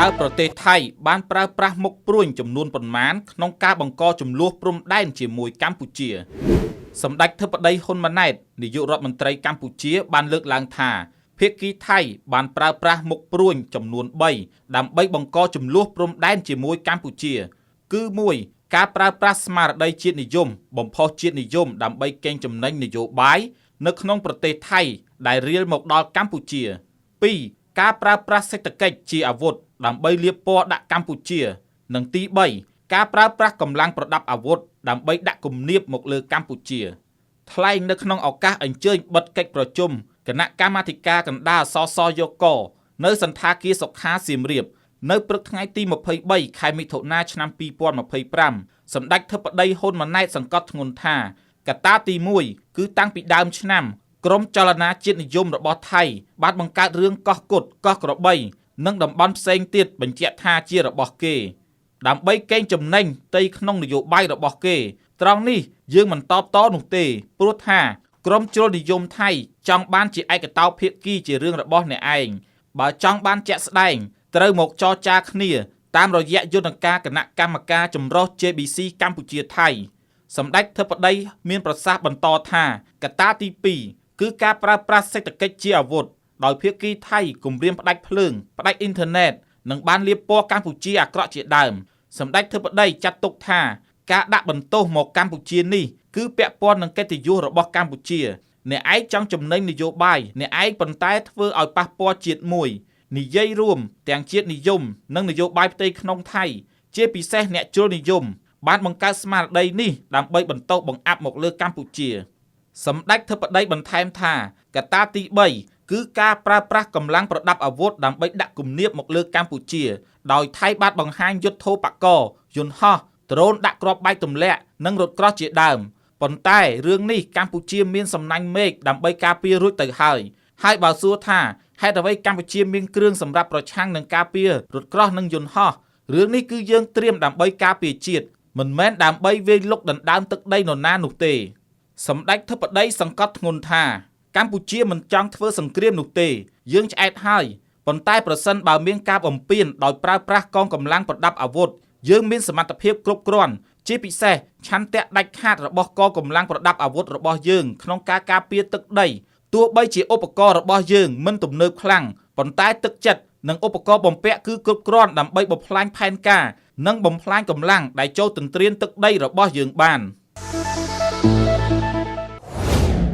តើប្រទេសថៃបានប្រើប្រាស់មុខព្រួញចំនួនប៉ុន្មានក្នុងការបង្កជម្លោះព្រំដែនជាមួយកម្ពុជាសម្ដេចធិបតីហ៊ុនម៉ាណែតនាយករដ្ឋមន្ត្រីកម្ពុជាបានលើកឡើងថាភាគីថៃបានប្រើប្រាស់មុខព្រួញចំនួន3ដើម្បីបង្កជម្លោះព្រំដែនជាមួយកម្ពុជា គឺ1ការប្រើប្រាស់ស្មារតីជាតិនិយមបំផុសជាតិនិយមដើម្បីកេងចំណេញនយោបាយនៅក្នុងប្រទេសថៃដែលរៀលមកដល់កម្ពុជា2ការប្រើប្រាស់សេដ្ឋកិច្ចជាអាវុធដើម្បីលាបពណ៌ដាក់កម្ពុជា និងទី3ការប្រើប្រាស់កម្លាំងប្រដាប់អាវុធដើម្បីដាក់គំនាបមកលើកម្ពុជាថ្លែងនៅក្នុងឱកាសអញ្ជើញបិទកិច្ចប្រជុំគណៈកម្មាធិការកណ្ដាលសសយកនៅសន្តាគារសុខាសៀមរាបនៅព្រឹកថ្ងៃទី23ខែមិថុនាឆ្នាំ2025សម្ដេចធិបតីហ៊ុនម៉ាណែតសង្កត់ធ្ងន់ថាកត្តាទី1គឺតាំងពីដើមឆ្នាំក្រមចលនាជាតិនិយមរបស់ថៃបានបង្កើតរឿងកោះគត់កោះក្របីនិងតំបន់ផ្សេងទៀតបញ្ជាក់ថាជារបស់គេដើម្បីកេងចំណេញផ្ទៃក្នុងនយោបាយរបស់គេត្រង់នេះយើងមិនតបតនោះទេព្រោះថាក្រមជ្រុលនិយមថៃចង់បានជាឯកតោភាគីជារឿងរបស់អ្នកឯងបើចង់បានជាក់ស្ដែងត្រូវមកចរចាគ្នាតាមរយៈយន្តការគណៈកម្មការចម្រុះ JBC កម្ពុជាថៃសម្ដេចធិបតីមានប្រសាសន៍បន្តថាកត្តាទី2គឺការប្រើប្រាស់សេដ្ឋកិច្ចជាអាវុធដោយភាគីថៃគំរាមផ្ដាច់ភ្លើងផ្ដាច់អ៊ីនធឺណិតនិងបានលាបពណ៌កម្ពុជាអាក្រក់ជាដើមសម្ដេចធិបតីចាត់ទុកថាការដាក់បន្ទោសមកកម្ពុជានេះគឺពាក់ព័ន្ធនឹងកិត្តិយសរបស់កម្ពុជាអ្នកឯងចង់ចំណេញនយោបាយអ្នកឯងប៉ុន្តែធ្វើឲ្យប៉ះពាល់ជាតិមួយនិយាយរួមទាំងជាតិនិយមនិងនយោបាយផ្ទៃក្នុងថៃជាពិសេសអ្នកជ្រុលនិយមបានបង្កើតស្មារតីនេះដើម្បីបន្ទោសបង្អាប់មកលើកម្ពុជាសម្ដេចធិបតីបន្ថែមថាកត្តាទី3គឺការប្រើប្រាស់កម្លាំងប្រដាប់អាវុធដើម្បីដាក់គំនាបមកលើកម្ពុជាដោយថៃបានបង្ហាញយុទ្ធោបករណ៍យន្តហោះដ្រូនដាក់គ្រាប់បែកទម្លាក់និងរថក្រោះជាដើមប៉ុន្តែរឿងនេះកម្ពុជាមានសំណាញ់មេឃដើម្បីការពាររួចទៅហើយហើយបើសួរថាហេតុអ្វីកម្ពុជាមានគ្រឿងសម្រាប់ប្រឆាំងនឹងការពាររថក្រោះនិងយន្តហោះរឿងនេះគឺយើងត្រៀមដើម្បីការពារជាតិមិនមែនដើម្បីវាយលុកដណ្ដើមទឹកដីនរណានោះទេសម្ដេចធិបតីសង្កត់ធ្ងន់ថាកម្ពុជាមិនចង់ធ្វើសង្គ្រាមនោះទេយើងឆ្អែតហើយប៉ុន្តែប្រសិនបើមានការបំពានដោយប្រើប្រាស់កងកម្លាំងប្រដាប់អាវុធយើងមានសមត្ថភាពគ្រប់គ្រាន់ជាពិសេសឆន្ទៈដាច់ខាតរបស់កងកម្លាំងប្រដាប់អាវុធរបស់យើងក្នុងការការពារទឹកដីទោះបីជាឧបករណ៍របស់យើងមិនទំនើបខ្លាំងប៉ុន្តែទឹកចិត្តនិងឧបករណ៍បំពាក់គឺគ្រប់គ្រាន់ដើម្បីបំផ្លាញផែនការនិងបំផ្លាញកម្លាំងដែលចូលទន្ទ្រានទឹកដីរបស់យើងបាន។